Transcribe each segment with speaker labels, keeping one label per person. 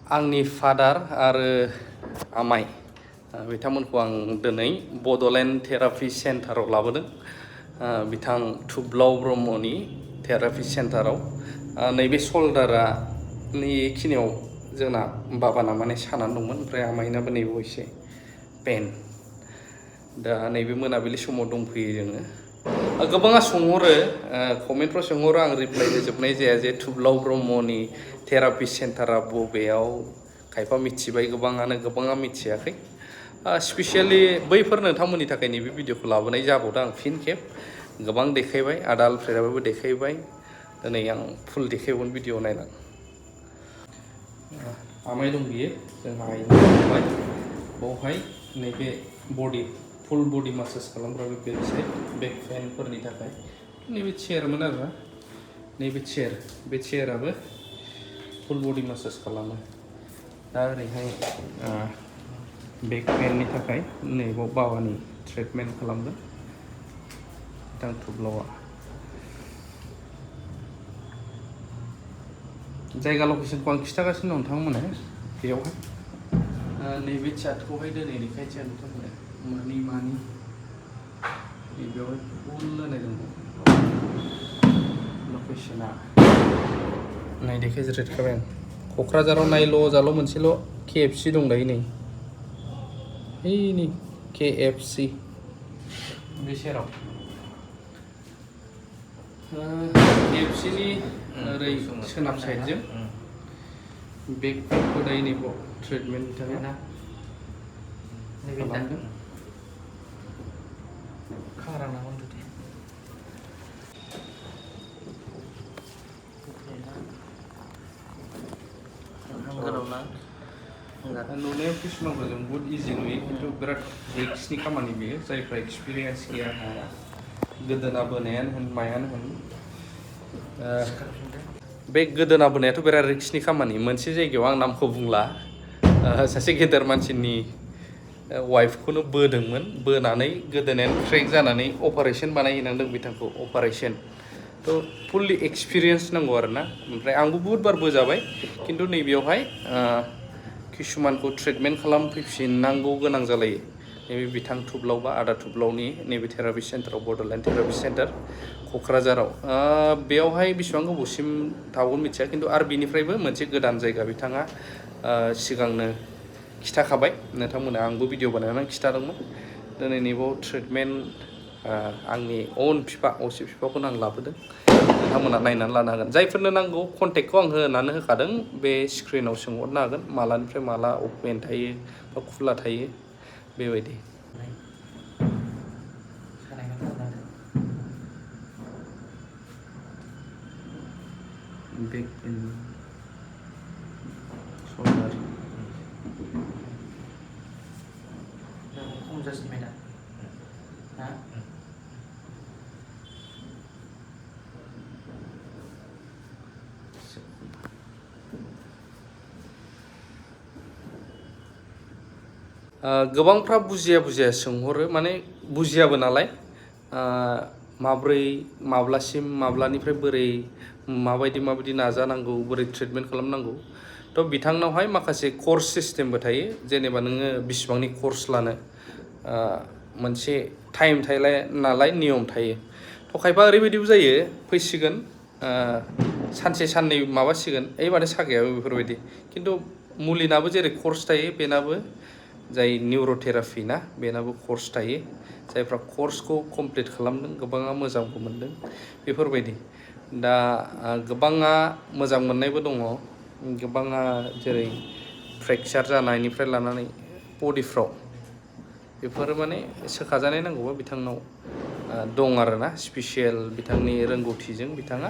Speaker 1: आंनि फादार आरो आमाइ बिथांमोनखौ आं दिनै बड'लेण्ड थेरापि सेन्टाराव लाबोदों। बिथां थुब्लाव ब्रह्मनि थेरापि सेन्टाराव नैबे शल्डारा खिनियाव जोंना बाबाना माने सानानै दंमोन, ओमफ्राय आमाइनाबो नैबेयाव एसे पेन। दा नैबे मोनाबिलि समाव दंफैयो जोङो। गोबाङा सोंहरो, कमेन्टफ्राव सोंहरो, आं रिप्लाइ होजोबनाय जाया जे थुब्लाव ब्रह्मनि थेरापि सेन्टारा बबेयाव। खायफा मिथिबाय, गोबाङा मिथियाखै। स्पेसियेलि बैफोर नोंथांमोननि थाखाय नैबे भिडिअखौ लाबोनाय जाबावदों आं फिन खेब। गोबां देखायबाय, आदा आलफ्रेदाबो देखायबाय, दिनै आं फुल देखायबावगोन भिडिअ नायलां। आमाइ दं बियो, जोंहा आइ दंबाय बावहाय। नैबे बडि फुल बडि मासाज खालामग्रा बे बेक साइड, बेक पेनफोरनि थाखाय नैबे चेयारमोन आरोना। नैबे चेयार, बे चेयाराबो फुल बडि मासाज खालामो। दा ओरैहाय बेक पेननि थाखाय नैबाव बाबानि ट्रिटमेन्ट खालामगोन बिथां थुब्लावआ। जायगा लकेसनखौ आं खिन्थागासिनो दं नोंथांमोननो बेयावहाय। नैबे चार्टखौहाय दिनै देखायनोसै आं नोंथांमोननो मानि नैबेयावहाय फुल होनाय दङ लकेसना। नै देखायजोबखाबाय आं। क'क्राझाराव नायल' जाल' मोनसेल' KFC दं दायो नै KFC बे सेराव। KFCनि ओरै सोनाब साइडजों बेक पेनखौ दायो नैबाव ट्रिटमेन्टनि थाखाय खालामदों। नुनायाव किसुमानफोरजों बुहुत इजि नुयो, खिन्थु बिराद रिक्सनि खामानि बेयो। जायफ्रा एक्सपिरियेन्स गैया, गोदोना बोनायानो होन मायानो होन, बे गोदोना बोनायाथ' बिराद रिक्सनि खामानि। मोनसे जायगायाव आं नामखौ बुंला, सासे गेदेर मानसिनि वाइफखौनो बोदोंमोन, बोनानै गोदोनायानो क्रेक जानानै अपारेसन बानायहैनांदों बिथांखौ, अपारेसन। थ' फुल्लि एक्सपिरियेन्स नांगौ आरोना। ओमफ्राय आंबो बुहुत बार बोजाबाय, खिन्थु नैबेयावहाय किसुमानखौ ट्रिटमेन्ट खालामफैफिननांगौ गोनां जालायो। नैबे बिथां थुब्लाव बा आदा थुब्लावनि नैबे थेरापि सेन्टाराव, बड'लेण्ड थेरापि सेन्टार क'क्राझाराव। बेयावहाय बेसेबां गोबावसिम थागोन मिथिया, खिन्थु आरो बिनिफ्रायबो मोनसे गोदान जायगा बिथाङा सिगांनो खिथाखाबाय नोंथांमोना। आंबो भिडिअ बानायनानै खिथादोंमोन। दिनै नैबाव ट्रिटमेन्ट आंनि अन बिफा, असे बिफाखौनो आं लाबोदों। नोंथांमोना नायनानै लानो हागोन। जायफोरनो नांगौ कन्टेक्टखौ आं होनानै होखादों, बे स्क्रिनाव सोंहरनो हागोन। मालानिफ्राय माला अपेन थायो बा खुला थायो बेबायदि। बेक पेन, शल्डार। गोबांफ्रा बुजिया सोंहरो, माने बुजियाबो नालाय। माब्रै, माब्लासिम, माब्लानिफ्राय बोरै, माबायदि नाजानांगौ, बोरै ट्रिटमेन्ट खालामनांगौ। थ' बिथांनावहाय माखासे कर्स सिस्टेमबो थायो। जेनेबा नोङो बिसिबांनि कर्स लानो, मोनसे टाइम थायो नालाय, नियम थायो। थ' खायफा ओरैबायदिबो जायो, फैसिगोन सानसे साननै माबासिगोन, माथो सागायाबो बेफोरबायदि। खिन्थु मुलिनाबो जेरै कर्स थायो, बेनाबो जाय निउर'थेरापि ना, बेनाबो कर्स थायो। जायफ्रा कर्सखौ कमप्लिट खालामदों, गोबाङा मोजांबो मोनदों बेफोरबायदि। दा गोबाङा मोजां मोननायबो दङ, गोबाङा जेरै फ्रेकचार जानायनिफ्राय लानानै बडिफ्राव बेफोरो माने सोखाजानाय नांगौबा बिथांनाव दं आरोना। स्पेसियेल बिथांनि रोंगौथिजों बिथाङा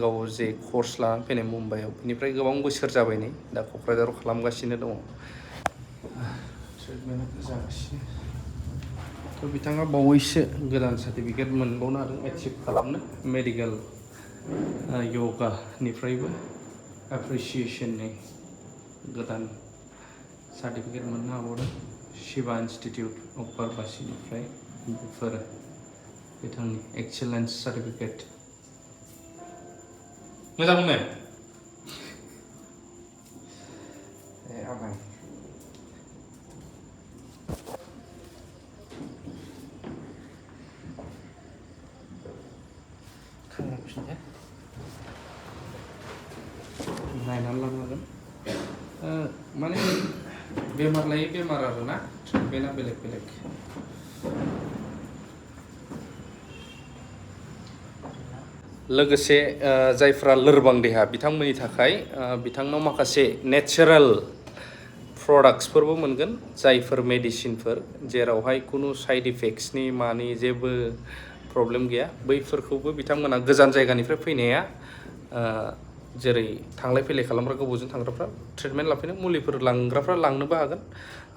Speaker 1: गाव जे कर्स लानानै फैनाय मुम्बाइआव, बिनिफ्राय गोबां बोसोर जाबाय नै दा क'क्राझाराव खालामगासिनो दङ। ट्रिटमेन्ट जागासिनो। थ' बिथाङा बावैसो गोदान सार्टिफिकेट मोनबावनो हादों, एचिभ खालामनो। मेडिकेल य'गानिफ्रायबो एप्रिसिएसननि गोदान सार्टिफिकेट मोननो हाबावदों, शिवा इन्सटिटिउट अफ फार्मासिनिफ्राय। बेफोरो बिथांनि एक्सेलेन्स सार्टिफिकेट। मोजां मोनो।
Speaker 2: आबाय खांनाय फिनदे
Speaker 1: नायनानै लानो हागोन माने बेमार लायै बेमार आरोना ट्रिटमेन्टआ बेलेग बेलेग लोगोसे जायफ्रा लोरबां देहा बिथांमोननि थाखाय बिथांनाव माखासे नेचारेल प्रडाक्ट्सफोरबो मोनगोन जायफोर मेडिसिनफोर जेरावहाय खुनु साइड इफेक्ट्सनि मानि जेबो प्रब्लेम गैया बैफोरखौबो बिथांमोना गोजान जायगानिफ्राय फैनाया जेरै थांलाय फैलाय खालामग्रा गोबावजों थांग्राफ्रा ट्रिटमेन्ट लाफैनो मुलिफोर लांग्राफ्रा लांनोबो हागोन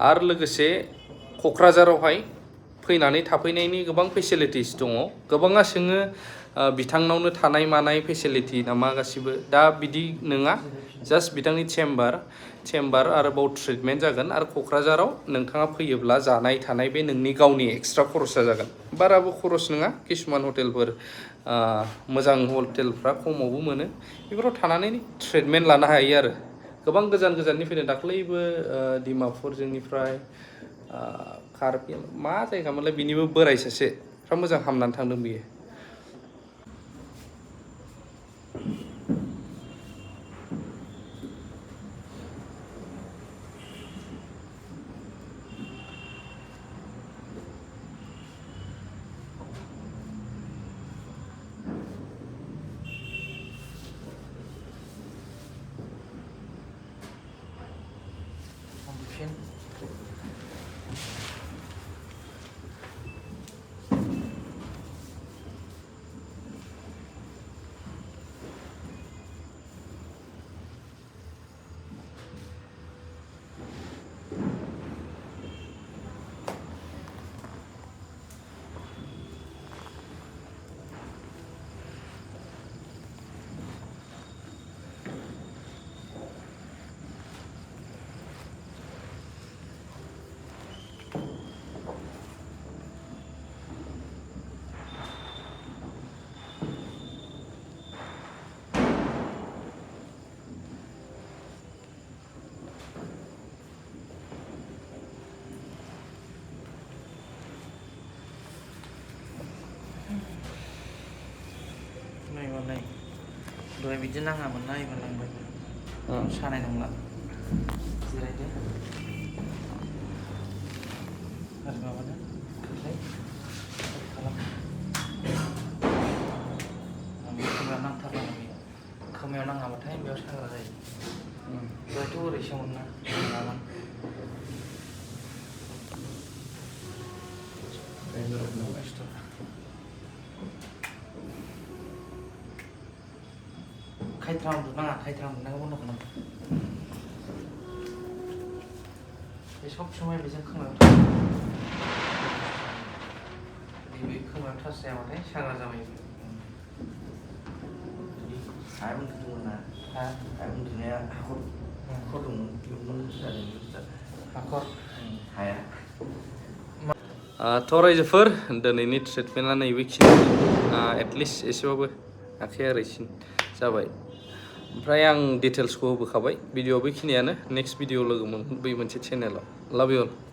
Speaker 1: आरो लोगोसे क'क्राझारावहाय फैनानै थाफैनायनि गोबां फेसिलिटिस दङ गोबाङा सोङो बिथांनावनो थानाय मानाय फेसिलिटि नामा गासिबो दा बिदि नङा जास्ट बिथांनि चेम्बार आरो बाव ट्रिटमेन्ट जागोन आरो क'क्राझाराव नोंथाङा फैयोब्ला जानाय थानाय बे नोंनि गावनि एक्सट्रा खरसा जागोन बाराबो खरस नङा किसुमान हटेलफोर मोजां हटेलफ्रा खमावबो मोनो बेफोराव थानानै ट्रिटमेन्ट लानो हायो आरो गोबां गोजान गोजाननि फैदों दाख्लैबो डिमापुर जोंनिफ्राय कार्बि मा जायगामोनलाय बिनिबो बोराय सासे फ्रा मोजां हामनानै थांदों बियो
Speaker 2: दहाय बिदि नाङामोन ना एबार नांबाय सानाय नंला जिरायदो आरो माबादो खोख्लै खालाम खोमायाव नांथारनांगौ बेयो खोमायाव नाङाबाथाय बेयाव साग्रा जायो दहायथ' ओरैसोमोन ना नाङामोन खायथ्रा उन्दुनाङा खायथ्रा उन्दुनायखौ बन्द' खालाम बे सब समय बेजों खोमायाव बे खोमायाव टाच जायाबाथाय साग्रा जाबाय हाया उन्दुदोंमोन ना हाया उन्दुनाया हाखर दंमोन बेयावनो जादों हाखर हाया
Speaker 1: थ' रायजोफोर दिनैनि ट्रिटमेन्टआ नैबेखिनि एटलिस्ट एसेबाबो आखाइया ओरैसिन जाबाय ओमफ्राय आं डिटेल्सखौ होबोखाबाय भिडिअ बेखिनियानो नेक्स्ट भिडिअ लोगो मोनगोन बै मोनसे चेनेलाव लाभ इउ अल